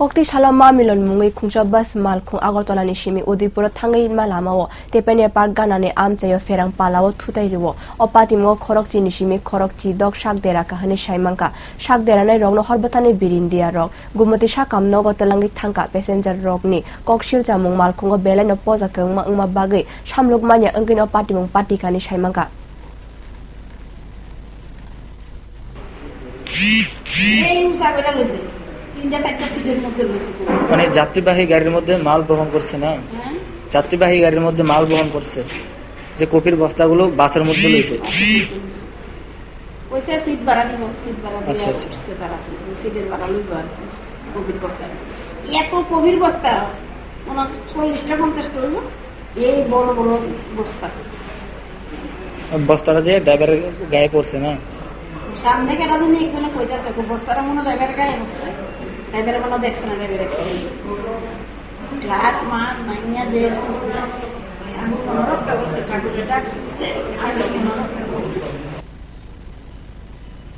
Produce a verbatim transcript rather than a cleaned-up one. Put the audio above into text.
Kokti salo ma milon mungwi khungsa bus malkhung Agartala ni simi Udaipur o thangwi ma lama o Tepania Park gana ni amchai o pherang pala o thutai rwo. O patimungo khorokchi ni simi khorokchi dok sak dera kahani sai mankha. Sak dera nai rok no hor bwthani birindia rok. Gumati sakam nogo twlangwi thangkha. Passenger rokni koksil chamung malkhungo belai no poja kwbangma wngma bagwi samluk manya wngwi no patimung patikani sai mankha. এই উষা করে লইছে, তিনটা চারটা সিটের মধ্যে লইছে। মানে যাত্রীবাহী গাড়ির মধ্যে মাল বহন করছে না? হ্যাঁ। যাত্রীবাহী গাড়ির মধ্যে মাল বহন করছে, যে কপির বস্তাগুলো বাসের মধ্যে লইছে। ওই স্যার সিট ভাড়া দিব, সিট ভাড়া দিয়ে আচ্ছা, আচ্ছা। উঠছে তারা, সিটের ভাড়া লইব আর কি। কপির বস্তা, এত কপির বস্তা, ওনার চল্লিশটা পঞ্চাশটা হইব, এই বড় বড় বস্তা। বস্তাটা দিয়ে ড্রাইভারের গায়ে পড়ছে না? সামনে কেটা জানি একজনে কইতাছে, "বস্তাটা মনে হয় ড্রাইভারের গায়ে পড়ছে, ড্রাইভারে মনে হয় দেখছে না, ড্রাইভার অ্যাক্সিডেন্ট করছে।" গ্লাস মাছ ভাঙিয়া যে অবস্থা, আমি মনে রক্ষা করছে, ঠাকুরের ডাকছে, আমি মনে রক্ষা করছে।